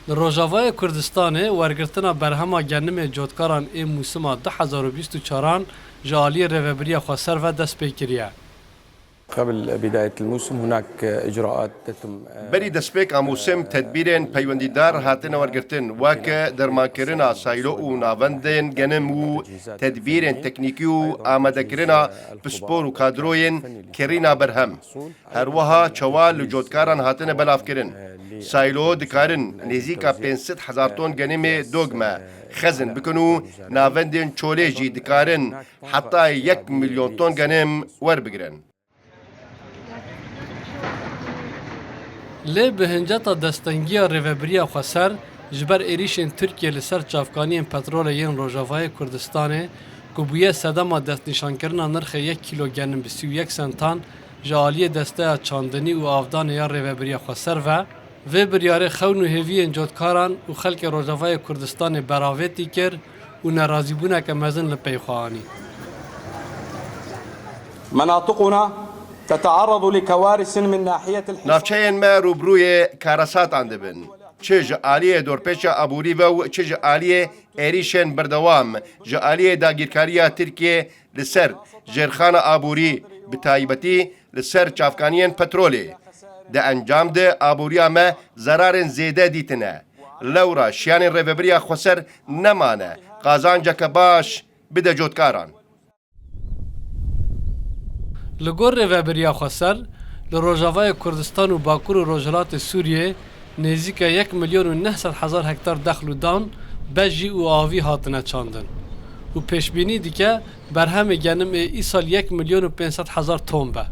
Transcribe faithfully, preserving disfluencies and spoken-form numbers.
Li Rojavayê Kurdistanê wergirtina berhema genimê cotkaran ê mûsima du hezar û bîst û çaran ji aliyê Rêvebiriya Xweser ve dest pê kiriye. قبل بداية الموسم هناك إجراءات تتم. Berî destpêka mûsim tedbîrên peywendîdar hatine wergirtin, wek dermankirina saylo û navendên genim û tedbîrên teknîkî û amadekirina pispor û kadroyên kirîna berhem. Her wiha çewal li cotkaran hatine belavkirin. Saylo dikarin nêzîka pênc sed hezar ton genimê dogme xezin bikin û navendên çolê jî dikarin heta yek milyon ton genim werbigirin. Lê bi hinceta destengiya Rêvebiriya Xweser ji ber êrîşên Tirkiyê li ser çavkaniyên petrolê yên Rojavayê Kurdistanê, ku bûye sedema destnîşankirina nirxê yek kîlo genim bi sî û yek sentan ji aliyê Desteya Çandinî û Avdanê ya Rêvebiriya Xweser ve, vê biryarê xewn û hêviyên cotkaran û xelkê Rojavayê Kurdistanê beravêtî kir û nerazîbûneke mezin li pey xwe anî. مناطقنا تتعرض لكوارث من ناحية الحصار. Navçeyên me rûbirûyê karesatan dibin. Çi ji aliyê dorpêça aborî ve û çi ji aliyê êrîşên berdewam, ji aliyê dagîrkariya Tirkiyê li ser jêrxana aborî, bi taybetî li ser çavkaniyên petrolê. Di encam de aboriya me zerarên zêde dîtine. Lewra şiyanên Rêvebiriya Xweser nemane qazanceke baş bide cotkaran. Li gor Rêvebiriya Xweser, li Rojavayê Kurdistan û Bakur û Rojhilatê Sûriyê nêzîka yek milyon û neh sed hezar hektar dexl û dan, bejî û avî hatine çandin û pêşbînî dike berhemê genimê îsal yek milyon û pênc sed hezar ton be.